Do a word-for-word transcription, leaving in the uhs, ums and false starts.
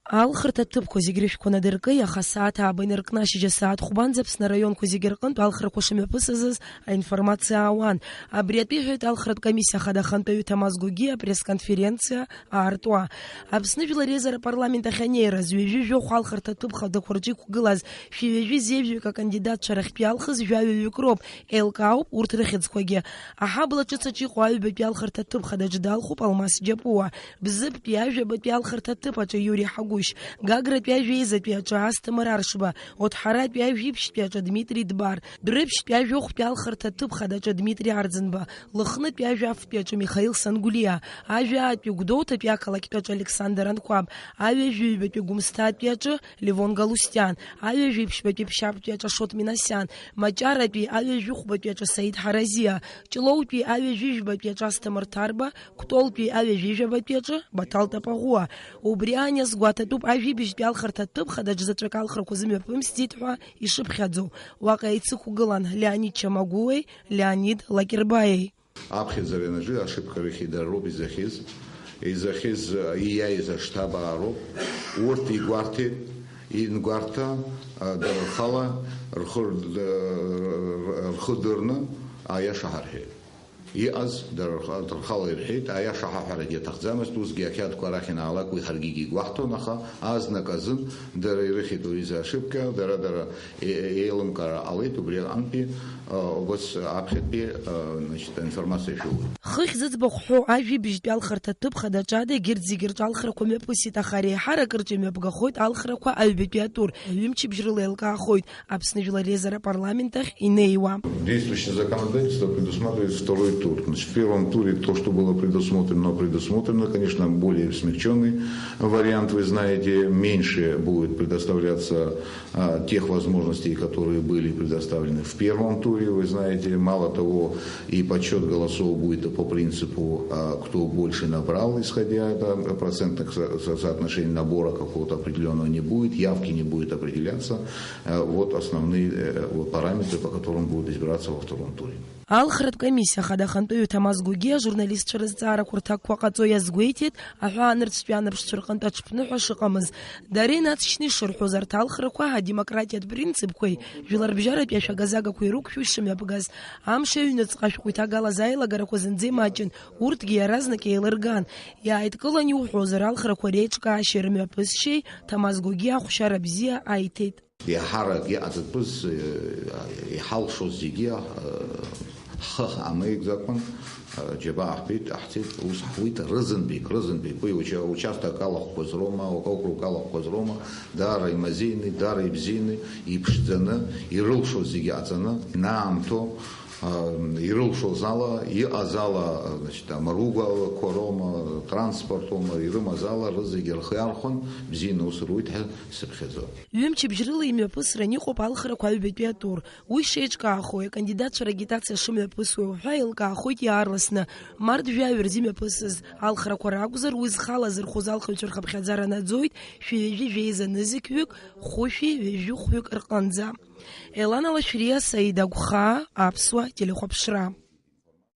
Алхырҭа ҭыԥқәа зегь рышәқәа надыркы, иаха асааҭ ааба инаркны ашьыжь асааҭ хәбанӡа Аԥсны араионқәа зегьы рҟынтә алхрақәа шамҩаԥысызыз аинформациа аауан. Абри атәы иҳәеит алхратә комиссиа ахада ахантәаҩы Ҭамаз Гогиа апресс-конференциа аартуа. Аԥсны Жәлар Реизара апарламент ахь анеираз, ҩажәи жәохә алхырҭа ҭыԥ хадақәа рҿы иқәгылаз шәи ҩажәи зеижәҩык акандидатцәа рахьтә иалхыз жәаҩаҩык роуп, еилкаауп урҭ рыхьӡқәагьы. Аҳабла ҿыц аҿы иҟоу аҩбатәи алхырҭа ҭыԥ хадаҿы далхуп Алмас Џьапуа. Бзыԥтәи ажәабатәи алхырҭа ҭыԥ аҿы Иури Ҳагәышь, Гагратәи ажәеизатәи аҿы Асҭамыр Аршба, Оҭҳаратәи ажәиԥшьтәи аҿы Дмитри Дбар, Дәрыԥшьтәи ажәохәтәи алхырҭа ҭыԥ хадаҿы Дмитри Арӡынба, Лыхнытәи ажәафтәи аҿы Михаил Сангулиа, ажәаатәи Гәдоуҭатәи ақалақьтәи аҿы Александр Анқәаб, аҩажәаҩбатәи Гәымсҭатәи аҿы Левон Галустиан, аҩажәиԥшьбатәи Ԥшьаԥтәи аҿы Ашот Минасиан, Маҷаратәи аҩажәихәбатәи аҿы Саид Ҳаразиа, Ҷлоутәи аҩажәижәбатәи аҿы Асҭамыр Ҭарба, Кәтолтәи аҩажәижәабатәи аҿы Баҭал Тапаӷәуа. Убри ан иазгәаҭатәуп ажәибжьтәи алхырҭа ҭыԥ хадаҿ заҵәык алхрақәа зымҩаԥымсӡеит ҳәа ишыԥхьаӡоу. Уаҟа еицықәгылан Леонид Чамагәуеи Леонид Лакербаиеи. Аԥхьаӡара анаҿы ашыԥхьарахьы дара роуп изахьыз. Изахьыз, ииаиз аштаб аароуп. Урҭ игәарҭеит, ингәарҭа, а, дара рхала рхы рд-, рхы дырны аиаша ҳарҳәеит. Иҟаз дара рх-, рхала ирҳәеит, аиаша ҳаҳәарагьы аҭахӡамызт, усгьы ақьаадқәа арахь ианаалак уи ҳаргьы игәаҳҭон, аха азнык азын дара ирыхьит уи изы ашыԥхьа, дара-дара е-, е-, еилымкаара ҟалеит, убри аҟынтәи, а, убас аԥхьатәи, а, значит, аинформациа шәылоит. Хыхь зыӡбахә ҳәоу ажәибжьтәи алхырҭа ҭыԥ хадаҿы ада егьырҭ зегьы рҿы алхрақәа мҩаԥысит, аха ари еиҳарак рҿы имҩаԥгахоит алхрақәа аҩбатәи атур, ҩымчыбжь рыла еилкаахоит. Аԥсны Жәлар Реизара апарламент ахь инеиуа. Действующее законодательство предусматривает второй тур. Значит, в первом туре то, что было предусмотрено, оно предусмотрено. Конечно, более смягченный вариант, вы знаете, меньше будет предоставляться, а, тех возможностей, которые были предоставлены в первом туре. Вы знаете, мало того, и подсчёт голосов будет по принципу, а, кто больше набрал, исходя это процентных со-, со-, соотношений, набора какого-то определённого не будет, явки не будет определяться. Э, вот основные, э, вот параметры, по которым будут избираться во втором туре. Алхратә комиссиа ахада ахантәаҩы Ҭамаз Гогиа ажурналистцәа рызҵаарақәа рҭакқәа ҟаҵо иазгәеиҭеит, аҳәаанырцәтәи анаԥшцәа рҟынтә аҽԥныҳәа шыҟамыз. Дара инаҵшьны ишырҳәоз, арҭ алхрақәа адемократиатә принципқәеи жәларбжьаратәи ашәага-загақәеи рықәшәо ишымҩаԥгаз. Амш аҩныҵҟа ашәҟәы иҭагалаз аилагарақәа зынӡа имаҷын, урҭгьы иаразнак еилырган. Иааидкылан иуҳәозар, алхрақәа реиҿкаашьеи рымҩаԥысшьеи Ҭамаз Гогиа ахәшьара бзиа аиҭеит. Еиҳарак иҟаҵатәыз, э, иҳалшоз зегьы, э, ҳхы амеигӡакәан, э, џьабаа ҳбеит, ҳцеит, ус ҳуит, рызынтәык, рызынтәык, уи уча-, участок алахәқәаз роума, округ алахәқәаз роума, даара имазеины, даара ибзианы, иԥшӡаны, ирылшоз зегьы ҟаҵаны, инаамҭоу, а, ирылшоз ала, иҟаз ала, значит, амаругәалақәа роума, транспорт роума, ирымаз ала, рызегьы рхы иархәон, бзианы аус руит ҳәа сыԥхьаӡо. Ҩымчыбжь рыла имҩаԥысран иҟоуп алхрақәа аҩбатәи атур. Уи шеиҿкаахои, акандидатцәа рагитациа шымҩаԥысуеи уҳәа еилкаахоит иаарласны. Март жәаҩа рзы имҩаԥысыз алхрақәа ракәзар, уи зхала зырхәыз алхыҩцәа рхыԥхьаӡара наӡоит, шәи ҩажәи жәеиза нызқьҩык, хәышәи ҩажәи хәҩык рҟынӡа. Елана Лашәриа, Саида Гәхаа, Аԥсуа телехәаԥшра.